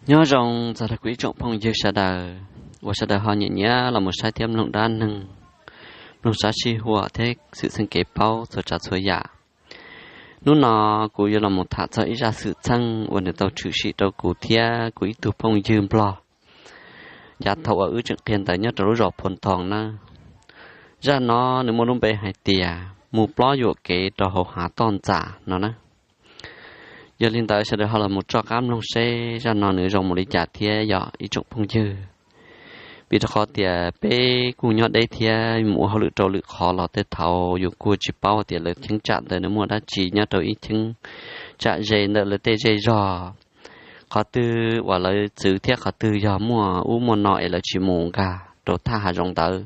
Nyob zoo txog rau kuv ib tsoom phooj ywg sawv daws uas sawv daws ho nyiam nyiam los mus saib thiab mloog dab neeg, mloog sab sij huam thiab xwm txheej kev paub txhua tsav txhua yam. Hnub no kuv yuav los mus tham txog ib zaj xwm txheej uas nws tau tshwm sim rau kuv thiab kuv ib tug phooj ywg Nplog yav thaum uas wb tseem qhia ntawv nyob rau lub zos Phoo Thoo na. Zaj no nws muaj lub npe hais tias mus plob yuam kev rau hauv hav toj ntxas no na. Yog li ntawd sawv daws ho los mus tso qab mloog seb zaj no nws zoo mus li cas thiab yog ib tsoom phooj ywg. Vim rau qhov tias peb kuj nyob deb thiab mus ua hauj lwm rau lwm qhov los tej thaum yus kuj tsis paub tias lawv cheeb tsam ntawd nws muaj dab tsi nyob rau ib cheeb tsam ze ntawm lawv tej zej zog. Qhov twg uas lawv txwv thiab qhov twg yog muaj ub muaj no es lawv tsis mus nkag rau thaj hav zoov ntawd.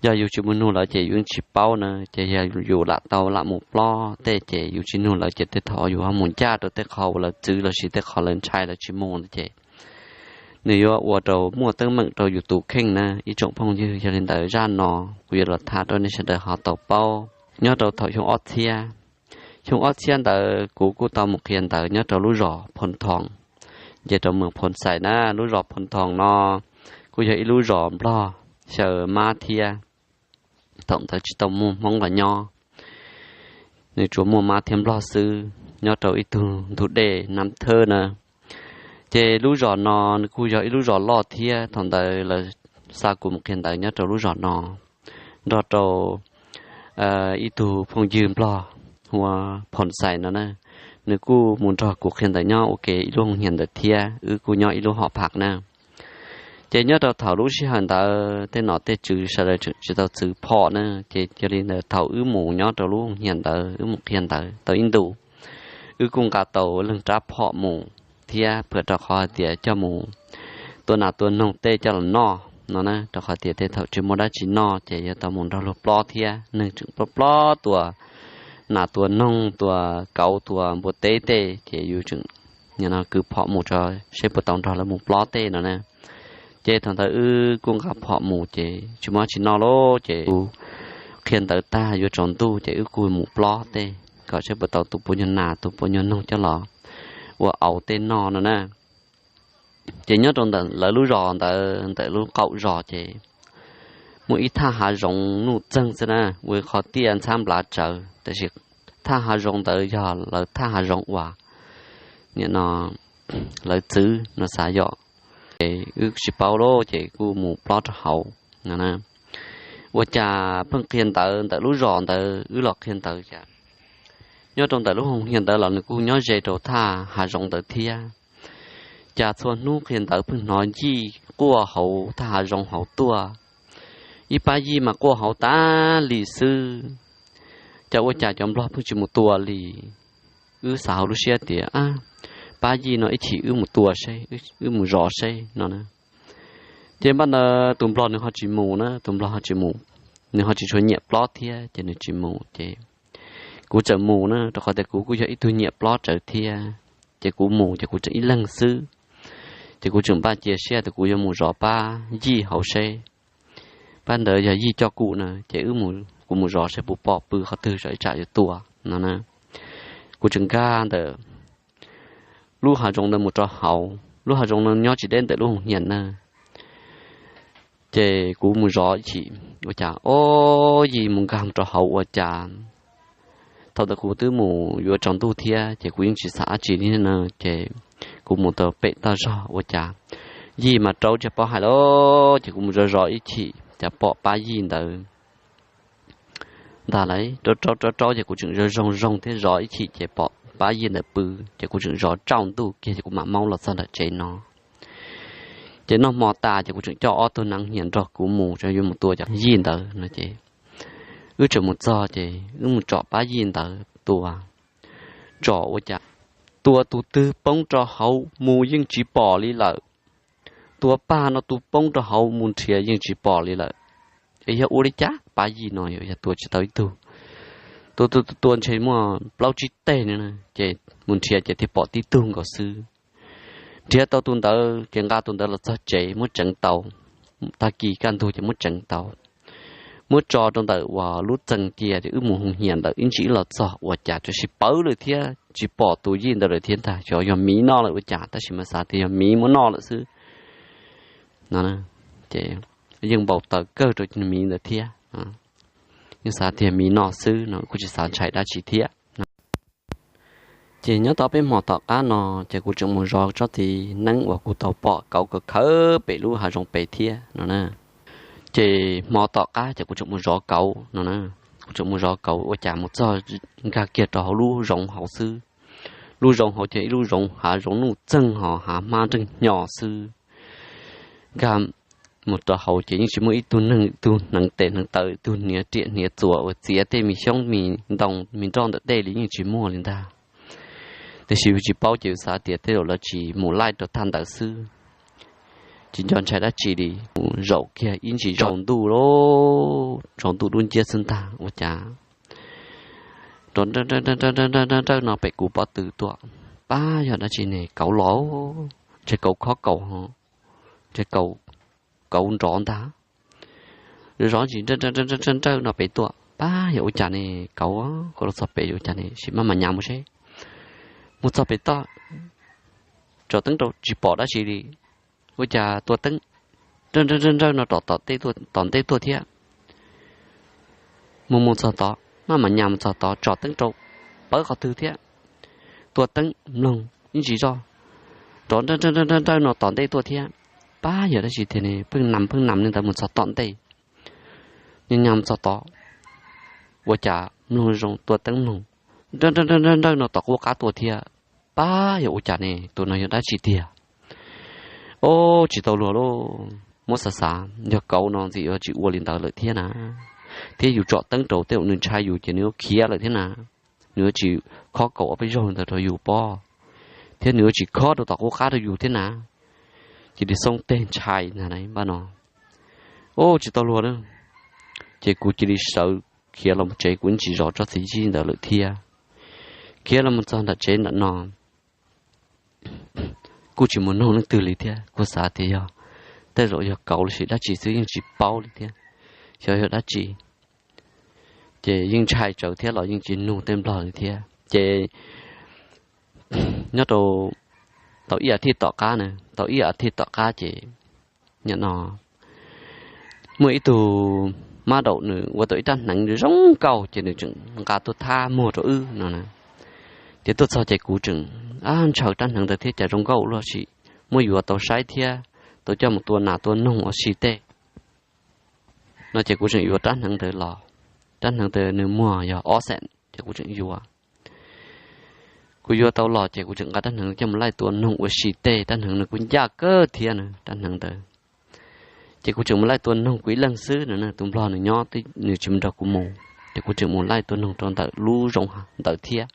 Yog yus tsis mus nug lawv ces yus yeej tsis paub na, ces yog yus lam tau lam mus plob tej ces yus tsis nug lawv ces tej thaum yus ho mus ncaj rau tej qhov uas lawv txwv lossis tej qhov lawv ntshai lawv tsis mus ces nws yuav ua rau muaj teeb meem rau yus tus kheej na ib tsoom phooj ywg. Yog li ntawd zaj no kuv yuav los tham rau nej sawv daws ho tau paub. Nyob rau thaum xyoo ob txhiab, xyoo ob txhiab ntawd kuv kuj tau mus qhia ntawv nyob rau lub zos Phoo Thoo, nce rau moos Phoo Xais na. Lub zos Phoo Thoo no kuj yog ib lub zos Nplog xyaw Mab thiab. Thaum ntawd tsis tau muaj Hmoob los nyob, nws tsuas muaj Mab thiab Nplog xwb, nyob rau ib tug ntug dej Nab Thawb na. Ces lub zos no nws kuj yog ib lub zos loj thiab. Thaum ntawd lawv xa kuv mus qhia ntawv nyob rau lub zos no nrog rau ib tug phooj ywg Nplog hu ua Phoo Xais no na. Nws kuj mus nrog kuv qhia ntawv nyob ua ke ib lub hoo hias ntawd thiab, wb kuj nyob ib lub hom phaj na. Ces nyob rau thaum lub sij hawm ntawd tej nom tej tswv sawv daws tseem tsis tau txwv phom na. Ces yog li ntawd thaum wb mus nyob rau lub hoo hias ntawd wb mus qhia ntawv tau ib ntus, wb kuj nqa tau leej rab phom mus thiab, phwam rau qhov hais tias coj mus tua nas tua noog tej coj los noj no na, rau qhov tias tej thaum tsis muaj dab tsi noj ces yuav tau mus nrog luag plob thiab. Neeg tseem plob plob tua nas tua noog tua kauv tua npua teb tej ces yus tseem nim no kwv phom mus tso seb puas tau nrog lawv mus plob tej no na. Ces thaum ntawd wb kuj nqa phom mus ces tsis muaj dab tsi noj lauj, ces kuv qhia ntawv tag yuav tsaus ntuj ces wb kuj mus plob tej kom seb puas tau tus puav nyuag nas tus puav nyuag noog coj los ua auv tej noj no na. Ces nyob rau ntawm lawv lub zos ntawd ntawm lub qaum zos ces muaj ib thaj hav zoov nuj txeeg xwb na, ua qhov tiaj ntxhab nplav tsawv, tab sis thaj hav zoov ntawd yog lawv thaj hav zoov uas nim no lawv txwv no xav yom. Ces wb tsis paub lauj ces kuj mus plob rau hauv no. Ua cas pheej qhia ntawv ntawm lub zos ntawd, wb los qhia ntawv cas nyob rau ntawm lub hoo hias ntawd los nws kuj nyob ze rau thaj hav zoov ntawd thiab. Cas txhua hnub qhia ntawv pheej hnov yij quaj hauv thaj hav zoov hauv tuaj, ib pab yij mas quaj hauv tas li xwb. Cas ua cas cov nplog pheej tsis mus tua li? Wb xav hauv lub siab tias, pab yij no ib chim wb mus tua seb, wb mus zov seb no na. Ces npaj ntawd tus nplog nws ho tsis mus na, tus nplog ho tsis mus, nws ho tsis tshua nyiam plob thiab ces nws tsis mus. Ces kuv txawm mus na, rau qhov tias kuv kuj yog ib tug nyiam plob tsawv thiab. Ces kuv mus ces kuv tseem ib leeg xwb, ces kuv tseem npaj cia siab tias kuv yuav mus zov pab yij hauv seb, pab ntawd yog yij coj kuv na, ces kuv mus zov seb puas pom pw qhov twg, tsam ib tsam yuav tua no na. Kuv tseem nkag ntawm lub hav zoov ntawd mus rau hauv, lub hav zoov no nyob tsis deb ntawm lub hoo hias na. Ces kuv mus zov ib chim, ua cas ob yij mus nkag rau hauv ua cas thaum ntawd kuv twb mus yuav tsaus ntuj thiab ces kuv yeej tsis xav dab tsi li na. Ces kuv mus tau pem toj zog ua cas yij mas raub tsis paub hais lawm. Ces kuv mus zov zov ib chim cas pom pab yij ntawd ntag lauj, raub raub raub raub ces kuv tseem zoo zoo zoo thiab zov ib chim ces pom pab yij ntawd pw, ces kuv tseem zov tsaus ntuj kiag ces kuv mam maub los txog nram tsev no. Ces noj hmo tas ces kuv tseem coj ob tug neev hnias nrog kuv mus, yuav mus tua cov yij ntawd no ces wb tseem mus txog ces wb mus tsom pab yij ntawd tua, tsom ua cas tua tus twg poob rau hauv mus yeej tsis pom li lawm. Tua pag no tus poob rau hauv mus nrhiav yeej tsis pom li lawm. Es yog ua li cas pab yij no yog tua tsis tau ib tug? Tua tua tua tua ntshe muaj plaub tsib teg no, ces mus nrhiav ces thiaj pom tib tug nkaus xwb. Nrhiav tau tus ntawd ces nqa tus ntawd los txog tsev muab tseev tau, tag kis kaj ntug ces muab tseev tau. muab tso rau ntawm uas lub txee cia, wb mus hu hiam ntawm ib ntsis wb los txog ua cas tsuas sib pawv lawm thiab, tsis pom tus yij ntawd lawm thiab ntag. Xyov yog miv noj lawm ua cas, tab sis mas xav tias yog miv muab noj lawm xwb no. Ces yeej npau taws kawg rau miv ntawd thiab, yeej xav tias miv noj xwb no, kuj tsis xav ntshai dab tsi thiab. Ces nyob tau peb hmo tom qab no, ces kuv tseem mus zov tsob txiv neeb uas kuv tau pom kauv kawg khawb pem lub hav zoov pem thiab no na. Ces hmo tom qab ces kuv tseem mus zov kauv no na. Kuv tseem mus zov kauv ua cas mus txog nkag kiag rau hauv lub zoov hauv xwb. Lub zoov hauv ces ib lub zoov hav zoov nuj txeeg ho hav hmab nreej hnyo xwb. Nkag mus rau hauv ces yeej tsis muaj ib tug neeg, ib tug hneev tes hneev taw, ib tug hniav riam hniav txuas uas txiav tej me xyoob me ntoo me nroj ntawm tej li yeej tsis muaj li ntag. Tiam sis tsis paub ces xav tias tej zaum lawv tsis mus laij rau thaj ntawd xwb, tsis nco ntshai dab tsi li. Mus zaum kiag ib ntsis tsaus ntuj lawm, tsaus ntuj dub nciab xwb ntag ua cas rov nrawj nrawj no pem kuv pob tw tuaj. Pab yog dab tsi ne, kauv los, ntshe kauv khob kaus, ntshe kauv nrov ntag. Zov ntsis nrawj nrawj no pem tuaj, pab yog ua cas ne, kauv, kauv los txog pem ua cas ne, sim maj mam nyas mus seb. Mus txog pem toj, tsom teeb rau tsis pom dab tsi li. Ua cas tua teeb nrawj nrawj no rov tom ntej tuaj thiab. Mus mus txog tod, maj mam nyas mus txog tod tsom teeb rau pawv qhov twg thiab. Tua teeb mloog ib ntsis zoj, rov nrawj nrawj nrawj no tom ntej tuaj thiab. Pab yog dab tsi tiag ne, pheej nam pheej nam li ntawd mus txog tom ntej. Nyas nyas mus txog tod, ua cas mloog zoo tua teeb mloog nrawj nrawj nrawj nrawj no tom qub qab tuaj thiab. Pab yog ua cas ne, tus no yog dab tsi tiag? Ob, tsis tau luag lauj, muab xav xav yog kauv no ntxim yuav tsis ua li ntawd lawm thiab na. Thiab yus tsom teeb rau tej zaum nws ntshai yus ces nws yuav khiav lawm thiab na. Nws yuav tsis khob kaus ob peb zaug li ntawd rau yus pob, thiab nws yuav tsis khob rau tom qub qab rau yus thiab na. Cia li xoob teg ntshai ntag npaj no. Ob, tsis tau luag na. Ces kuv cia li sawv khiav los tsev, kuv tsis zov tsob txiv yij ntawd lawm thiab. Khiav los mus txog nram tsev nram no, kuj tsis mus nug leej twg li thiab, kuv xav tias yog tej zaum yog kauv los sis dab tsi xwb, yeej tsis paub li thiab. Xyov yog dab tsi, ces yeej ntshai tsawv thiab los yeej tsis nug tej nplog li thiab. Ces nyob rau tau ib as thiv tom qab na, tau ib as thiv tom qab ces nim no muaj ib tug mab daum nws ua tau ib rab hneev zoo nkauj ces nws tseem nqa tuaj thab muag rau wb no na. Ces tuaj txog ces kuv tseem ntshaw rab hneev ntawd thiab, cas zoo nkauj luaj sim muab yuav tau saib thiab tau coj mus tua nas tua noog ua si tej no. Ces kuv tseem yuav rab hneev ntawd los, rab hneev ntawd nws muag yog ob xees ces kuv tseem yuav. Kuv yuav tau los ces kuv tseem nqa rab hneev coj mus laij tua noog ua si tej, rab hneev nws kuj ncaj kawg thiab na rab hneev ntawd. Ces kuv tseem mus laij tua noog kuv ib leeg xwb no, tus nplog nws nyob nws tsis mus nrog kuv mus, ces kuv tseem mus laij tua noog rau ntawm lub zoov ntawd thiab.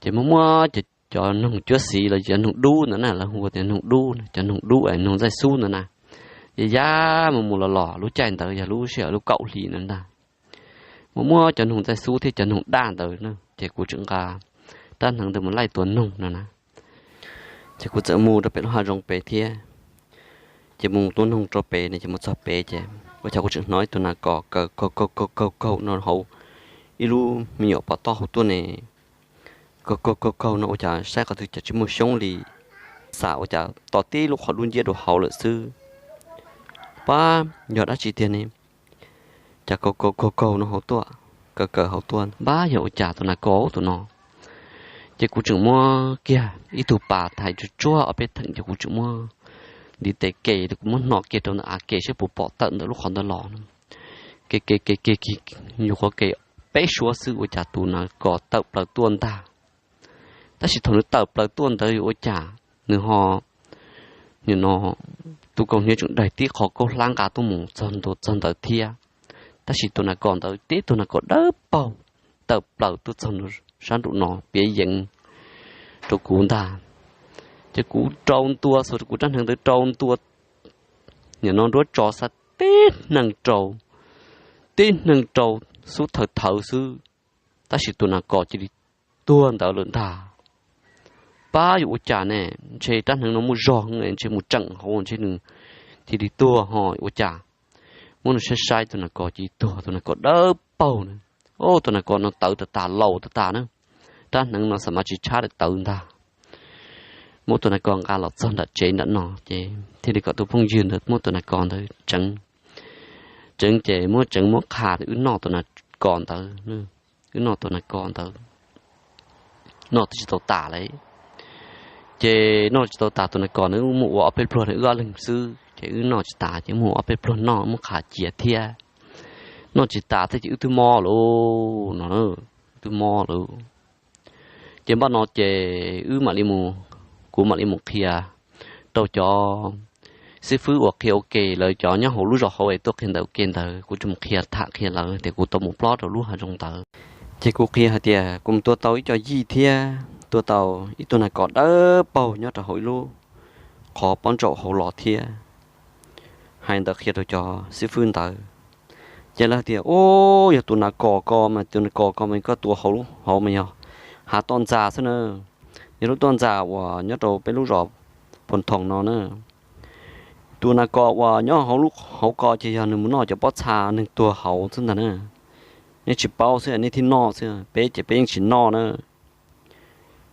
Ces muaj muaj cov noog cuab xiv los cov noog dub ntawd na, lawv hu tias noog dub, cov noog dub es noog ntxaij xub ntawd na. Yaj yaj mus mus los los lub caij ntawd yog lub sij hawm lub kaum hli ntawd ntag. Muaj muaj cov noog ntxaij xub thiab cov noog daj ntawd na, ces kuv tseem nqa rab hneev ntawd mus laij tua noog no na. Ces kuv txawm mus rau pem lub hav zoov pem thiab. Ces mus tua noog rau pem ne, ces mus txog pem ces ua cas kuv tseem hnov ib tug nas kos kaw kaug kaug kaug kaug no hauv ib lub me nyuam pov toj hauv tuaj ne. Kaug kaug kaug kaug no ua cas saib qhov twg cas tsis muaj xyoob li, xam ua cas tos tib lub qhov dub nciab rau hauv lawm xwb. Pab yog dab tsi tiag ne? Cas kaug kaug kaug kaug no hauv tuaj, kaw kaw hauv tuaj, npab yog ua cas tus nas kos tus no. Ces kuv tseem muab kiag ib tug pas thais tsuag tsuag ob peb theem ces kuv tseem muab ntiv tes ke, kuv muab hno kiag rau ntawm av ke saib puas pom tawm ntawm lub qhov ntawd los. Ke ke ke ke, yus qhuav ke peb suab xwb ua cas tus nas kos tawm plaws tuaj ntag. Tab sis thaum nws tawm plaws tuaj ntawd yuav ua cas nws ho, nim no tus kaus hniav tseem daig tib qho kaub hlab nqa tuaj mus txog ntua txog ntawd thiab. Tab sis tus nas kos ntawd tib tug nas kos dawb paug tawm plaws tuaj txog sab nraum no piav yeev rau kuv ntag. Ces kuv rau ntua xuas rau kuv rab hneev ntawd rau ntua, nim no nruab tso xav tib hneev rau, tib hneev rau xub thawv thawv xwb, tab sis tus nas kos cia li tuag ntawd lawm ntag. Pab yuav ua cas ne, ntshe rab hneev no muaj zog, ntshe mus tseem hauv ntshe nws cia li tuag ho ua cas. Muab nws saib saib tus nas kos ces tuag, tus nas kos dawb paug na. Ub, tus nas kos no tawv tas tas, laus tas tas na, rab hneev no xav mas tsis tshab li, tawv ntag. Muab tus nas kos nqa los txog nram tsev nram no ces thiaj li kom tus phooj ywg ntawd muab tus nas kos ntawd tseev. Tseev ces muab tseev muab qha, wb noj tus nas kos ntawd, wb noj tus nas kos ntawd, noj twb tsis tau tas li. Ces noj tsis tau tas, tus nas kos ntawd muaj ua ob peb pluag, wb ob leeg xwb ces wb noj tsis tas ces muaj ua ob peb pluag noj muab qha cia thiab. Noj tsis tas thiab ces wb twb mob lawm no, wb twb mob lawm. Ces npaj no ces wb mam li mus, kuv mam li mus qhia rau cov xib fwb uas qhia ua ke, lawv cov nyob hauv lub zos hauv es tuaj qhia ntawv ua ke ntawd, kuv tsis mus qhia tham qhia lawv tias kuv tau mus plob rau lub hav zoov ntawd. Ces kuv qhia hais tias kuv mus tua tau ib co yij thiab tua tau ib tug nas kos dawb paug nyob rau hauv ib lub qhov pob ntsaum hauv los thiab. Hais ntawd qhia rau cov xib fwb ntawd. Ces lawv tias, Ub, yog tus nas kos ko mas, tus nas kos ko mas koj tua hauv lub hauv mas yog hav toj ntxas xwb na, yog lub toj ntxas uas nyob rau peb lub zos Phoos Thoom no na. Tus nas kos uas nyob hauv lub hauv ko ces yog nws mus noj cov pob txha neeg tuag hauv xwb ntag na. Nej tsis paub xwb, nej thiaj noj xwb, peb ces peb yeej tsis noj na.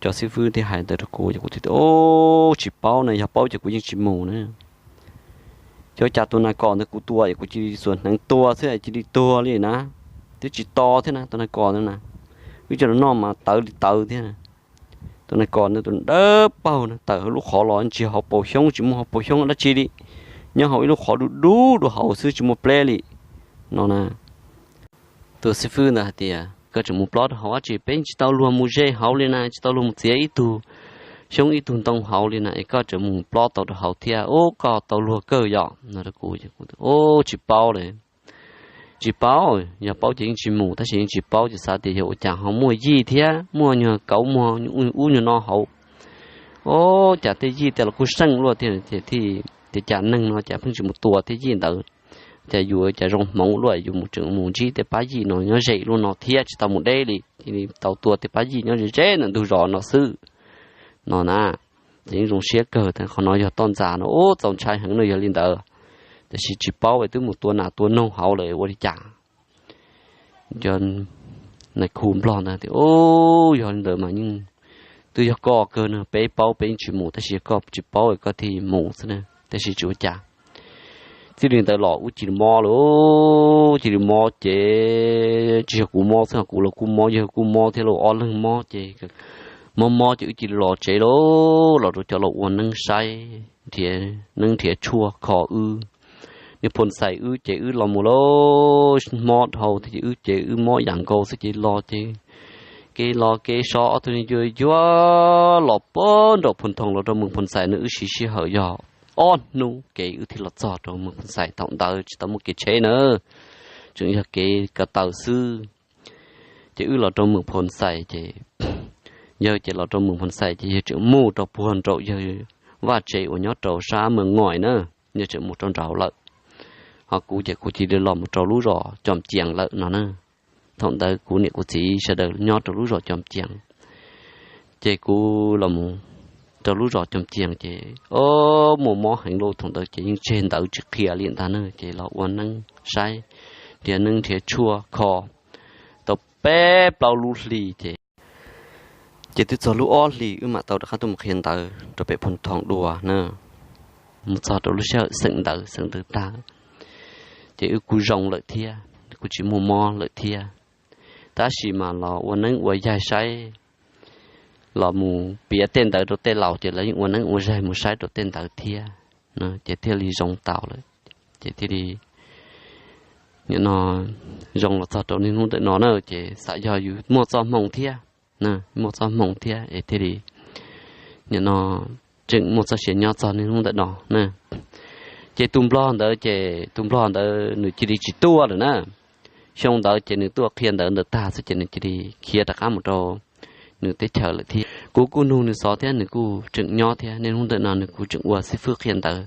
Cov xib fwb thiaj hais ntawd rau kuv, kuv thiaj tias, Ub, tsis paub na, yog paub ces kuv yeej tsis mus na. Ces ua cas tus nas kos ntawd kuv tua es kuv cia li xuas hneev tua xwb cia li tuag li na, twb tsis to thiab na tus nas kos ntawd na, wb coj los noj mas tawv li tawv thiab. Tus nas kos ntawd tus dawb paug na, tawm hauv lub qhov los tsis hauv paus xyoob, tsis muaj hauv paus xyoob dab tsi li, nyob hauv ib lub qhov dub dub dua hauv xwb tsis muaj pleb li no na. Tus xib fwb ntawd hais tias, Koj tseem mus plob rau hauv dab tsi? Peb tsis tau luag mus ze hauv li na, tsis tau luag mus txiav ib tug xyoob ib tug ntoo hauv li na, es koj tseem mus plob tau rau hauv thiab? Ub, koj tau luag kawg yom no rau kuv. Ub, tsis paub li. Tsis paub, yog paub ces yeej tsis mus, tab sis yeej tsis paub ces xav tias yog ua cas ho muaj yij thiab muaj nyuag kauv muag ub nyuag no hauv. Ub, cas tej yij tej los kuj seej luaj thiab, ces cas neeg no cas pheej tsis mus tua tej yij ntawd, cas yuav cas zoo hmoov luaj, yuav mus tseem mus ntsib tej pab yij no nyob ze luaj no thiab tsis tau mus deb li, cia li tau tua tej pab yij nyob ze ze ntawm ntug zos no xwb no na. Ces yeej zoo siab kawg, qhov no yog toj ntxas no ub txaus ntshai heev no yog li ntawd, tiam sis tsis paub es twb mus tua nas tua noog hauv lawm ua li cas. Cov nais khu nplog ntawd tias, Ub, yog li ntawd mas yeej twb yog koj kawg no, peb paub peb yeej tsis mus, tab sis yog koj tsis paub es koj thiaj mus xwb na, tab sis tsis ua cas. Txij li ntawd los wb cia li mob lawm, cia li mob ces tsis yog kuv mob xwb, kuv los kuj mob, yawg kuj mob thiab, los ob leeg mob ces mob mob ces wb cia li los tsev lawm, los rau cov los ua neeb saib, nrhiav neeb nrhiav tshuaj kho wb. Niag phoo xais wb ces wb los mus lawm, mob dhau thiab ces wb ces wb mob yam nkaus xwb ces los ces kev los kev so ob tug niag yuag yuag los puag nram Phoo Thoom los rau Moos Phoo Xais na, wb siv sij hawm yog ob hnub kev wb thiaj los txog rau Moos Phoo Xais. Thaum ntawd tsis tau muaj kev tsheb na, tseem yog kev ko taw xwb. Ces wb los rau Moos Phoo Xais ces, yawg ces los rau Moos Phoo Xais ces yawg tseem mus rau puag nraum yawg vaj tsev uas nyob rau sab Moos Ngois na, yawg tseem mus rau nraud lawm. Ho kuv ces kuv cia li los mus rau lub zos Coom Cees lawm no na. Thaum ntawd kuv niam kuv txiv sawv daws nyob rau lub zos Coom Cees, ces kuv los mus rau lub zos Coom Cees ces, o, muaj mob heev lauj. Thaum ntawd ces yeej tseg ntawv tsis qhia li ntag na, ces los ua neeb saib, nrhiav neeb nrhiav tshuaj kho tau peb plaub lub hlis ces, ces twb txog lub ob hlis wb mam tau rov qab tuaj mus qhia ntawv rau pem Phoo Thoom dua na. Mus txog rau lub sij hawm xeem ntawv, xeem ntawv tag, ces wb kuj zoo lawm thiab, kuj tsis muaj mob lawm thiab. Tab sis mas los ua neeb ua yaig saib, los mus piav tej ntawv rau tej laus ces lawv yeej ua neeb ua yaig mus saib rau tej ntawv thiab, ces thiaj li zoo tau lawm. Ces thiaj li nim no zoo los txog rau niaj hnub ntawm no na, ces xam yog yus muaj txoj hmoo thiab, muaj txoj hmoo thiab es thiaj li nim no tseem muaj txoj sia nyob txog niaj hnub ntawm no na. Ces tus nplog ntawd ces tus nplog ntawd nws cia li tsis tuaj lawm na. Xyoo ntawd ces nws tuaj qhia ntawv ntawd tag xwb ces nws cia li khiav rov qab mus rau nws teb chaws lawm thiab. Kuv kuj nug nws xov thiab, nws kuj tseem nyob thiab, niaj hnub ntawm no nws kuj tseem ua xib fwb qhia ntawv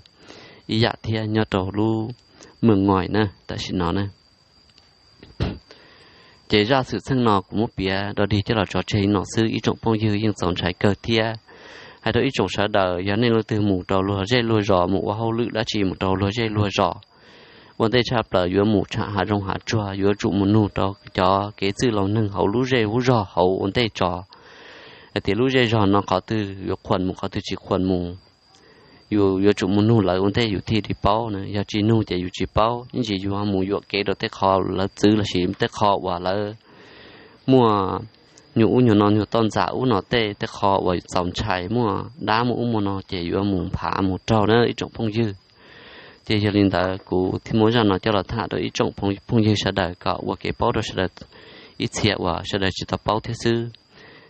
ib yam thiab nyob rau lub Moos Ngois na tam sim no na. Ces zaj xwm txheej no kuv muab piav dog dig coj los tso tseg li no xwb, ib tsoom phooj ywg yeej txaus ntshai kawg thiab. Hais rau ib tsoom sawv daws, yog nej leej twg mus rau luag zej luag zos, mus ua hauj lwm dab tsi mus rau luag zej luag zos, ua ntej tshaj plaws yuav mus tsham hav zoov hav tsuag, yuav tsum mus nug rau cov kev txwj laus neeg hauv lub zej lub zog hauv ua ntej tso, hais tias lub zej zog no qhov twg yuav qhuas mus, qhov twg tsis qhuas mus. Yus yuav tsum mus nug lawv ua ntej yus thiaj li paub na, yog tsis nug ces yus tsis paub. Ib ntsis yus ho mus yuam kev rau tej qho lawv txwv lossis tej qho uas lawv muaj nyuag ub nyuag no, nyuag toj ntxas ub no, tej tej qho uas txaus ntshai, muaj dab muaj ub muaj no, ces yuav mus phav mus raug na ib tsoom phooj ywg. Ces yog li ntawd kuv thiaj muab zaj no coj los tham rau ib tsoom phooj ywg sawv daws kom ua kev paub rau sawv daws ib txhia uas sawv daws tsis tau paub thiab xwb.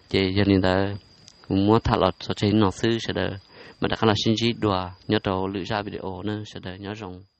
Ces yog li ntawd, kuv muab tham los txog tseg li no xwb, sawv daws mam rov qab los sib ntsib dua nyob rau lwm zaj video na, sawv daws nyob zoo.